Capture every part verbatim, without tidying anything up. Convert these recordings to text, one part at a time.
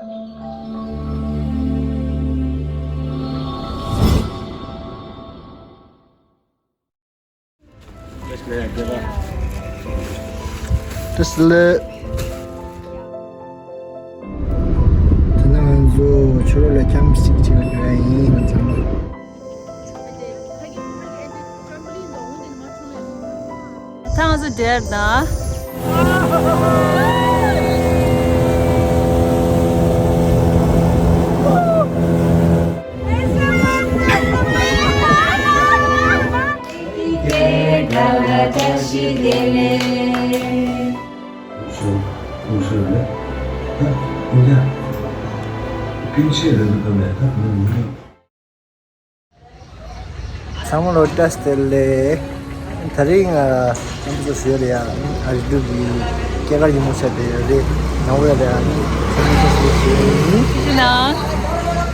བཀྲ་ཤིས་བདེ་ལེགས། དེ་ན་ང་ཚོ་ཕྱི་ལོགས་ལ་ཁྱམ་གཅིག་བྱེད་པར་འགྲོ་ཡ་ཡིན། ང་ཚང་མ། ད་ང་ཚོ་འདིར་ད། ཚང་མ་ལ་བཀྲ་ཤིས་བདེ་ལེགས། དེ་རིང་ཨ་ང་ཚོ་ཞོལ་ལ་ཡ་ཨ་རི་འདུག་གི་སྐྱེས་སྐར་ཉིན་མོ་ཆགས་བསྡད་ཡོད་རེད། ནང་པ་ལ་ཡ་ཚང་མ་བཀྲ་ཤིས་བདེ་ལེགས་ཞུ་ཡིན། ཞུ་ན།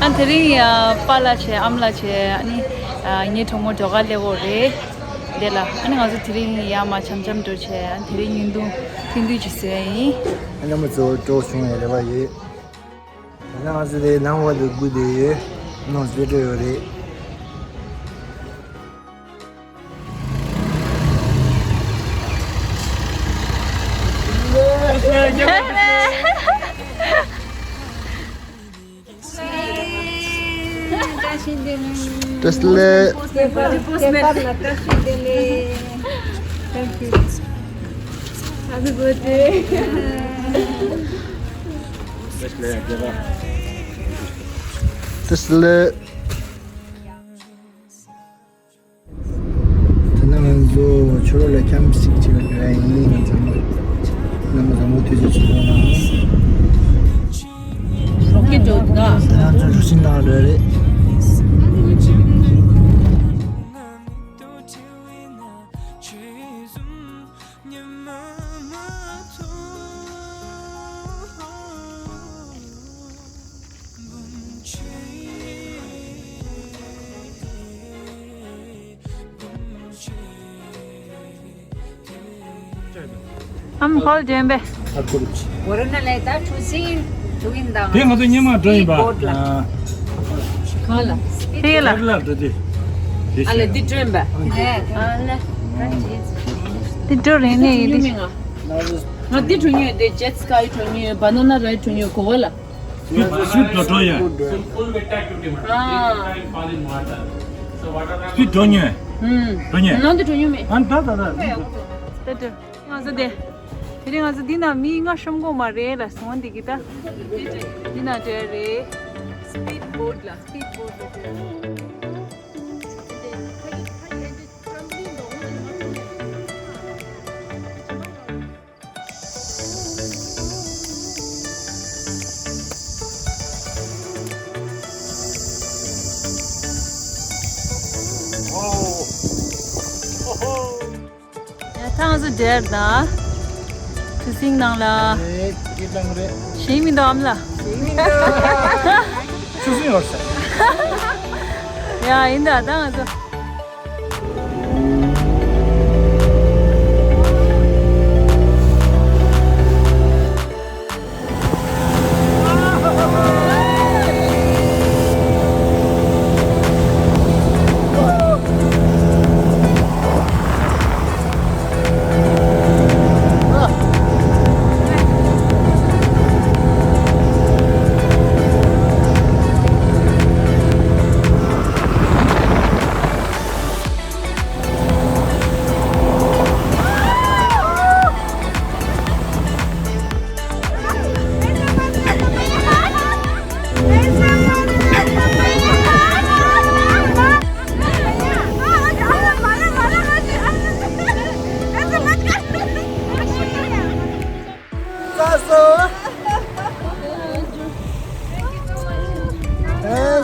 ཨ་དེ་རིང་ཡ་པཱ་ལགས་བྱས་ཨ་མ་ལགས་བྱས་ཨ་ནི་ཨ་ངའི་གྲོགས་མོ་སྒྲོལ་དཀར་སླེབས་ཡོད་རེད། དེ་ལ་ཨ་ནི་ང་ཚོ་དེ་རིང་ཡ་མ་འཆམ་འཆམ་འགྲོ་བྱས་ཨ་ནི་དེ་རིང་བརྙན་ཐུང་ཐུང་ཐུང་ཅིག་བཟོ་ཡ་ཡིན། ཨ་ནི་མ་གཙོ་བོ་སྤྲོ་བྱུང་ཡ་རེ་བ་ཡོད། ད་ང་ཚོ་དེ་ནང་བ་དུ་སྒུག་བསྡད་ཡོད། ནང་བཟོས་སྤྲོ་ཡོད་རེད། བཀྲ་ཤིས་བདེ་ལེགས། བཀྲ་ཤིས་བདེ་ལེགས། Thank you. Happy birthday. བཀྲ་ཤིས་བདེ་ལེགས། དེ་ན་ང་ཚོ་ཕྱི་ལོགས་ལ་ཁྱམ་གཅིག་བྱེད་པར་འགྲོ་ཡ་ཡིན། ང་ཚང་མ་རྣམ་པ་ཚང་མ་ཐུགས་རྗེ་ཆེ་གནང་། རོགས་སྐྱིད་འགྲོ་འདུག་ག་ང་ཚོ་རུ་སིན་ནང་འགྲོ་ཡ་རེད། ཨམ་ཧོལ་ཌེམ་བེ། ཨ་ཁུ་རུ་ཆི། ཝོ་ར་ན་ལེ་ད་ཁྲུ་སིན་ཁྲུ་ཡིན་དང་། དེ་ང་ཚོ་སྙེ་མ་འགྲོ་ཡིན་པ། སྤིཌ་བོ་ཊི་ལ། ཨ། གང་ལ། དེ་ལ། དེ་ལ་འགྲོ་དེ། དེ་ཨ་ལེ་འདི་ཊྲེན་པ། ཨ་ལེ། འདི་ཊྲེན་རེད་ནས་ཡིན་དེ། ང་འདི་འགྲོ་མྱོང་ཡོད་དེ་ཇེཊ་སི་ཀའི་འགྲོ་མྱོང་ཡོད། བ་ན་ན་རའིཌ་འགྲོ་མྱོང་ཡོད། གོ་བ་ལ། སྤིཌ་སྤིཌ་འགྲོ་འགྲོ་ཡོད། ཨ། སྤིཌ་འགྲོ་མྱོང་། ཨུམ། འགྲོ་མྱོང་། ནང་དུ་འགྲོ་མྱོང་མེད། ཨ་ད་ད་ད། ད་ད། དེ་རིང་ང་ཚོ་དེ། དེ་རིང་ང་ཚོ་འདི་ན་མི་ལྔ་ཤོང་གོ་མ་རེད་ལ་སོང་འདི་གི་ད། འདི་ན་འདྲ་རེད། སྤིཌ་བོ་ཊི་ལ་སྤིཌ་བོ་ཊི་ལ་འདྲ། ད་ང་ཚོ་འདིར་ད། ཁྲུ་སིན་ནང་ལ། རེད། སྐྱིད་ལང་རེད། ཞིམ་མི་འདུག་ཨམ་ལགས། ཞིམ་མི་འདུག་ཆུ་སྲིན་ཡོད་ས། ཡ་ཡིན་ད་ད་ང་ཚོ།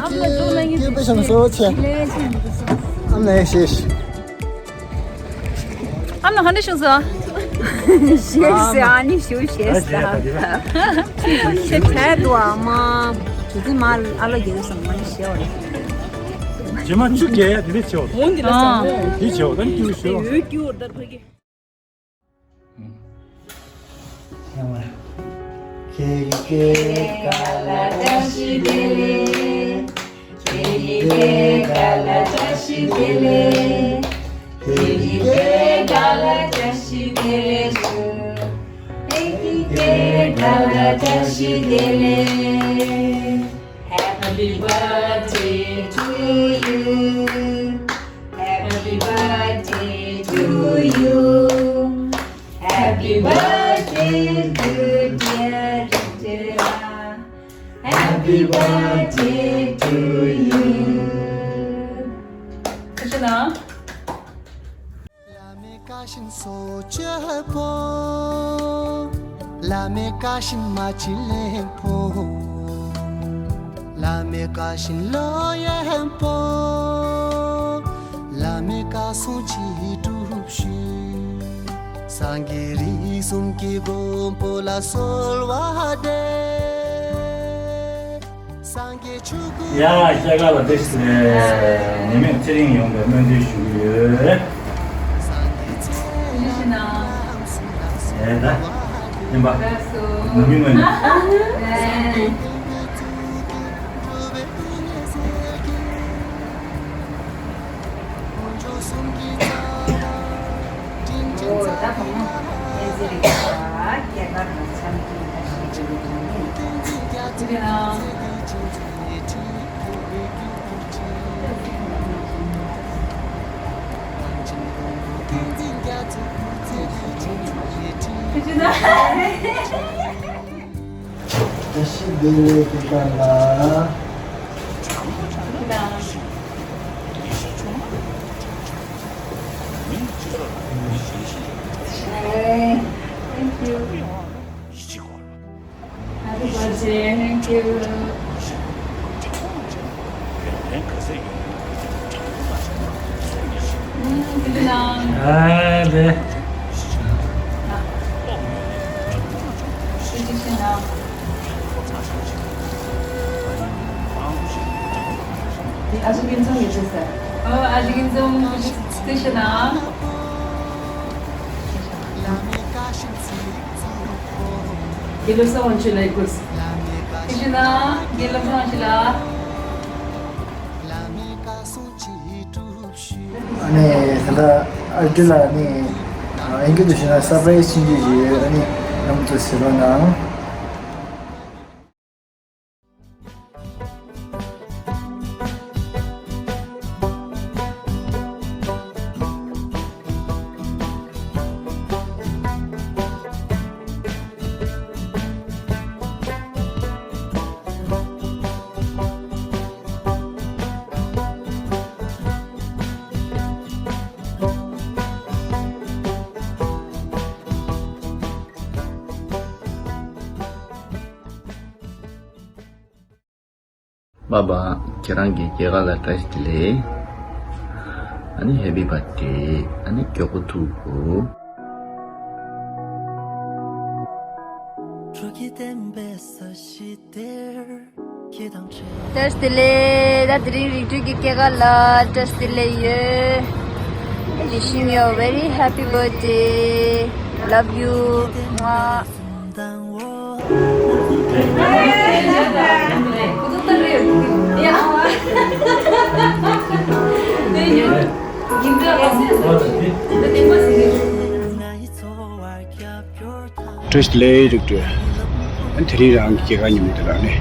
ཨམ་ལགས་ག་འདྲ་བྱུང་སོང་། ཞེས་ཟེར་ཨ་ནི་ཞུ་ཞེས་ཟེར། ཁྱེད་བྲལ་འདུག་ཨ་མ། དེ་ཚེ་མ་ཨ་ལ་རྒྱལ་སོང་མ་ནི་ཞེས་བ་རེད། རྗེས་མ་ཆུ་རྒྱས་ཡ་དེ་འདྲས་བྱེད་འོ། འོ་འདི་ལ་ཟེར་འོ། དེ་བྱེད་འོ་ད་ནི་སྐྱུར་ཞོ། འོ་སྐྱུར་ད་ཕ་གི། ཁྱེད་ཀྱི་སྐེ་རགས་ལ་བཀྲ་ཤིས་བདེ་ལེགས། ཁྱེད་ཀྱི་སྐེ་རགས་ལ་བཀྲ་ཤིས་བདེ་ལེགས། ཁྱེད་ཀྱི་སྐེ་རགས་ལ་བཀྲ་ཤིས་བདེ་ལེགས་ཞུ། ཁྱེད་ཀྱི་སྐེ་རགས་ལ་བཀྲ་ཤིས་བདེ་ལེགས། Happy birthday to you. Happy birthday to you. Happy birthday to dear Indira. Happy birthday to you. Krishna. བླ་མའི་བཀའ་བཞིན་སྲོག་གཅོད་པོ། བླ་མའི་བཀའ་བཞིན་མ་བྱིན་ལེན་པོ། བླ་མའི་བཀའ་བཞིན་ལོ་ཡན་པོ། བླ་མའི་བཀའ་སྲུང་ཅི་སྒྲུབ་ཞུས། སངས་རྒྱས་རིགས་གསུམ་གྱི་མགོན་པོ་ལ་གསོལ་བ་འདེབས། ཡ། སྐྱེས་སྐར་ལ་བཀྲ་ཤིས་བདེ་ལེགས། ཉེས་མེད་ཚེ་རིང་ཡོང་བའི་སྨོན་འདུན་ཞུ་གི་ཡོད། ཨེ་ད། ཡིན་པ། ང་མི་ངོས་ནས། བཀྲ་ཤིས་བདེ་ལེགས་སྐུ་པར་ལ། Thank you. Happy birthday. Thank you. ཨ་ལེ། ཨ་ཅག་ཀུན་བཟང་ཡོད་ཚད་ཟེར། ཨོ། ཨ་ཅག་ཀུན་བཟང་། ཐུགས་རྗེ་གནང་། དགེ་སློབ་བཟང་བོ་ཁྱོད་ལ་ཡི་གུས། ཐུགས་རྗེ་གནང་། དགེ་སློབ་བཟང་བོ་ཁྱོད་ལ། ཨ་ནི་ད་ལྟ་ཨ་ཏི་ལ་ཨ་ནི་ཨིན་སྐད་དུ་ཞུས་ན་སར་པ་རའི་སི་ཆེན་པོ་ཞིག་ཡོད། ཨ་ནི་རྣམ་པ་ཚོ་གཟིགས་རོགས་གནང་། པ་པ། ཁྱེད་རང་གི་སྐྱེས་སྐར་ལ་བཀྲ་ཤིས་བདེ་ལེགས། ཨ་ནི་ཧེ་པི་བྷར་ཐི་ཌེ། ཨ་ནི་མགྱོགས་པོ་ཐུག་གོ། བཀྲ་ཤིས་བདེ་ལེགས། ད་དེ་རིང་རིག་གྲོལ་གྱི་སྐྱེས་སྐར་ལ་བཀྲ་ཤིས་བདེ་ལེགས་ཡོད། Wishing you a very happy birthday. Love you. བཀྲ་ཤིས་བདེ་ལེགས་རིག་གྲོལ། ཨ་ནི་དེ་རིང་རང་གི་སྐྱེས་སྐར་ཉིན་མོ་དེ་ལ་ནི་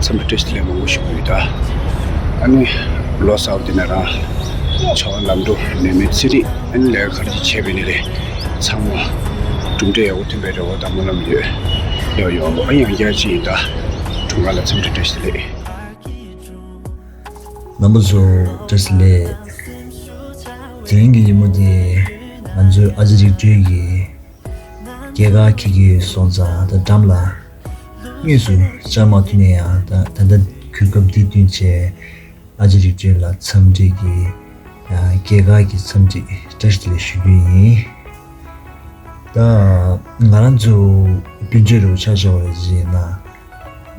འཚམས་འདྲི་བཀྲ་ཤིས་བདེ་ལེགས་མང་པོ་ཞུ་གི་ཡོད་ད། ཨ་ནི་ལོ་གསར་པ་དེ་ནས་རང་ཕྱུ་པ་ལམ་འགྲོ་ནད་མེད་ཚེ་རིང་། ཨ་ནི་ལས་ཀ་ག་རེ་བྱས་པ་ཡིན་ནའི་རེད། ཚང་མ་གྲུབ་འབྲས་ཡག་པོ་ཐོན་པའི་རེ་བ་དང་སྨོན་ལམ་ཡོད། ཡོ་ཡོ། ཨ་ཡང་བསྐྱར་ཅིག་ཡིན་ད། དྲུང་ཁག་ལ་འཚམས་འདྲི་བཀྲ་ཤིས་བདེ་ལེགས། རྣམ་པ་ཚོ་བཀྲ་ཤིས་བདེ་ལེགས། དེ་རིང་གི་ཉིན་མོ་དེ་ང་ཚོའི་ཨ་ཅག་རིག་གྲོལ་གྱི་སྐྱེས་སྐར་འཁེལ་གྱི་སོང་ཙང་། ད་འགྲམ་ལ་དངོས་སུ་བཅར་མ་ཐུབ་ན་ཡང་། ད་ད་ལྟ་གོ་སྐབས་འདི་བསྟུན་བྱས་ཨ་ཅག་རིག་གྲོལ་ལ་འཚམས་འདྲི་གི་སྐྱེས་སྐར་གྱི་འཚམས་འདྲི་བཀྲ་ཤིས་བདེ་ལེགས་ཞུ་རྒྱུ་ཡིན། ད་ང་རང་ཚོ་སྤུན་མཆེད་རུ་ཆ་བཞག་པ་རེད་ཟེར་ན།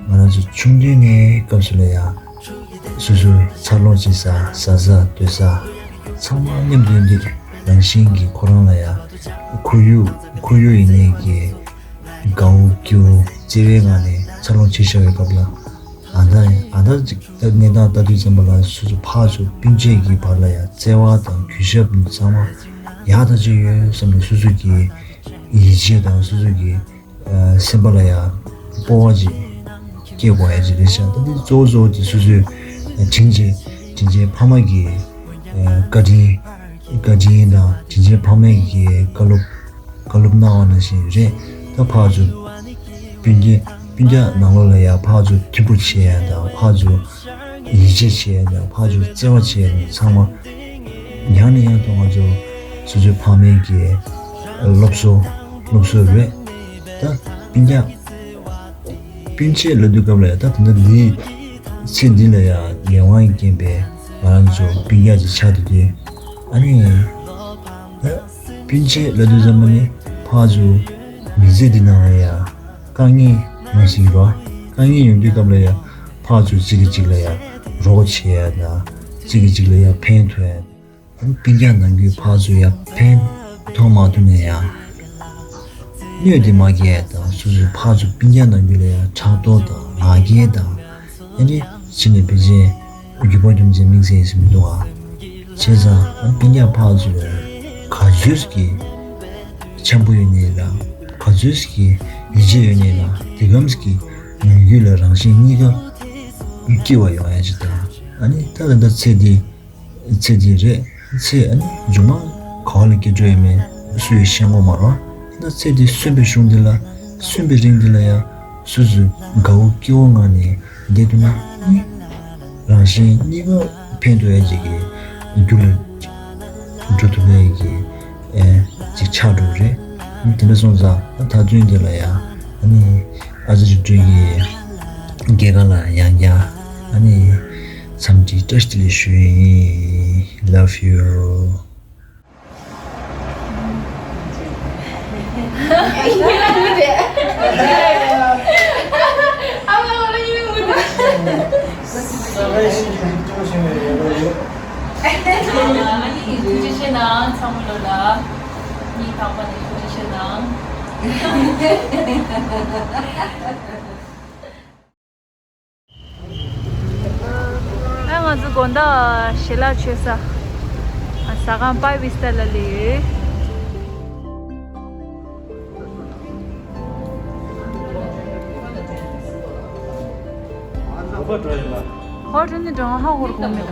ང་རང་ཚོ་ཆུང་དུས་ནས་སྐབས་སུ་ལ་ཡང་སོ་སོའི་འཚར་ལོངས་བྱེད་ས། ཟ་ས་སྡོད་ས་ཚང་མ་མཉམ་དུ་ཡོད་དུས། རང་བཞིན་གྱིས་ཁོ་རང་ལ་ཡང་ཁོར་ཡུག་ཁོར་ཡུག་ཡིན་ནའི་གི་ དགའ་བོ་སྐྱིད་བོ་བརྩེ་བའི་ངང་ནས་འཚར་ལོངས་བྱེད་བཞག་པའི་སྐབས་ལ། ཨ་ད་ཨ་ད་ཅིག་ད་གནས་སྟངས་ལྟ་དུས་ཙམ་པ་ལ་སོ་སོ་ཕར་ཚུར་སྤུན་མཆེད་ཀྱི་བར་ལ་ཡང་བརྩེ་བ་དང་གུས་ཞབས་ནི་ཚང་མ་ཡག་ཐག་ཆོད་ཡོད་བསམ་ནས་སོ་སོ་གི་ཡིད་ཆེས་དང་སོ་སོ་གི་ཨ་སེམས་པ་ལ་ཡང་སྤོབས་པ་ཅིག་སྐྱེ་དགོས་ཡ་ཅིག་རེད་ཤག་ད་འདི་གཙོ་བོ་གཙོ་བོ་དེ་སོ་སོའི་དྲིན་ཆེ་དྲིན་ཆེ་ཕ་མ་གི་ཨ་བཀའ་དྲིན་བཀའ་དྲིན་དང་དྲིན་ཆེ་ཕ་མ་གི་བཀའ་སློབ་བཀའ་སློབ་གནང་བ་ནང་བཞིན་རེད། ད་ཕར་ཚུར་སྤུན་ཀྱག་སྤུན་ཀྱག་ནང་ལོགས་ལ་ཡང་ཕར་ཚུར་མཐུན་པོ་བྱེད་ཡ་དང་ཕར་ཚུར་ཡིད་ཆེས་བྱེད་ཡ་དང་ཕར་ཚུར་བརྩེ་བ་བྱེད་ཡ་དང་ཚང་མ་ཡང་ནས་ཡང་དུ་ང་ཚོ་སོ་སོའི་ཕ་མའི་གི་སློབ་གསོ་སློབ་གསོ་རེད། ད་སྤུན་ཀྱག་སྤུན་མཆེད་ལབ་དུས་སྐབས་ལ་ཡང་ད་ད་ལྟ་འདིའི་ཚེ་འདི་ལ་ཡང་ལས་དབང་གིས་རྐྱེན་པས་ང་རང་ཚོ་སྤུན་ཀྱག་ཅིག་ཆགས་བསྡད་དུས་ཨ་ནི་ད། སྤུན་མཆེད་ལབ་དུས་ཙམ་པ་ནི་ཕར་ཚུར་མི་ཚེ་འདི་ནང་ལ་ཡང་དཀའ་ངལ་ཡོང་སྲིད་ཀྱི་རེད། དཀའ་ངལ་ཡོང་དུས་སྐབས་ལ་ཡང་ཕར་ཚུར་གཅིག་གིས་གཅིག་ལ་ཡང་རོགས་བྱེད་ཡ་དང་གཅིག་གིས་གཅིག་ལ་ཡང་ཕན་ཐོགས་ཡ། སྤུན་ཀྱག་ནང་ཁུལ་ཕར་ཚུར་ཡང་ཕན་ཐོགས་མ་ཐུབ་ན་ཡང་གནོད་དེ་མ་སྐྱེལ་ཡ་དང་སོ་སོའི་ཕར་ཚུར་སྤུན་ཀྱག་ནང་ཁུལ་ལ་ཡང་ཕྲག་དོག་དང་ང་རྒྱལ་དང་། ཨ་ནི་ཕྱི་ནས་ཕལ་ཆེར་རྒྱུ་བ་རྒྱུ་མཚན་དམིགས་བསལ་ཟེར་མི་འདུག་ཨ། བྱས་ཙང་ཨ་ནི་སྤུན་ཀྱག་ཕར་ཚུར་ག་ཚོད་ཀྱི་འཆམ་པོ་ཡོད་ནའི་ལ་ག་ཚོད་ཀྱི་ཡིད་ཆེས་ཡོད་ནའི་ལ་དེ་གམ་གྱི་ནང་ཁུལ་ལ་རང་གཞན་གཉིས་ཀ་སྐྱིད་པ་ཡོང་ཡ་ཅིག་དང་ཨ་ནི་ད་ད་ལྟ་ཚེ་འདི་ཚེ་འདི་རེད། ཚེ་ཨ་ནི་མཇུག་མ་ག་བ་ལ་སྐྱེ་འགྲོ་ཡོད་མེད་སུ་ཡིས་ཤེས་ཀྱི་མ་རེད། ད་ཚེ་འདི་གསོན་པའི་གཞུང་འདི་ལ་གསོན་པའི་རིང་འདི་ལ་ཡང་སོ་སོས་དགའ་བོ་སྐྱིད་བོ་ངང་ནས་བསྡད་ཐུབ་ན་ནི་རང་གཞན་གཉིས་ཀ་ཕན་ཐོགས་ཡ་ཅིག་གི་རྒྱུ་ལ་འགྲོ་ཐུབ་ཡ་ཅིག་གི་ཨེ་ཅིག་ཆགས་འགྲོ་གི་རེད། དེ་འདྲ་སོང་ཙང་ད་ད་ཚུན་འདི་ལ་ཡང་ཨ་ནི་ཨ་ཙི་རི་སྒྲོལ་གྱི་སྐྱེས་སྐར་ལ་ཡང་བསྐྱར་ཨ་ནི་འཚམས་འདྲི་བཀྲ་ཤིས་བདེ་ལེགས་ཞུ་ཡི་ཡིན། Love you. ཐུགས་རྗེ་ཆེ་གནང་། ཚང་མ་ལོ་ལ་ཉིན་དང་པ་ནས་ཐུགས་རྗེ་ཆེ་གནང་། ཨ་ང་ཚོ་དགོང་དག་ཞལ་ལག་མཆོད་ས་ཟ་ཁང་པ་བི་སྟ་ལ་སླེབས་ཡོད། ཧོ་ཁྲོ་ནི་གྲང་ཧ་ཧོར་གོང་མེད།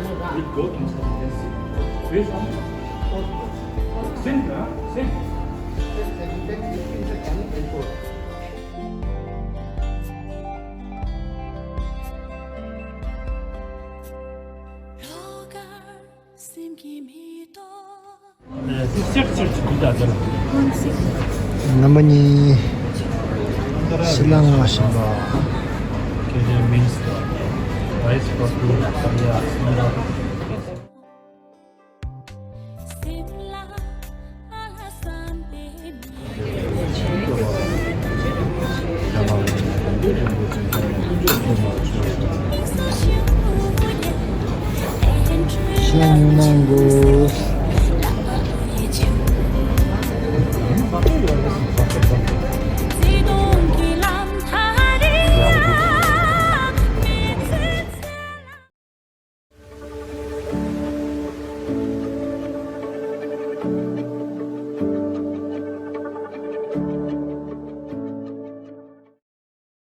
རྣམ་པ་གཉིས། ཕྱི་ལ་ངོ་ཤེས་པ། ཤ་ཉུང་ན་དགོས།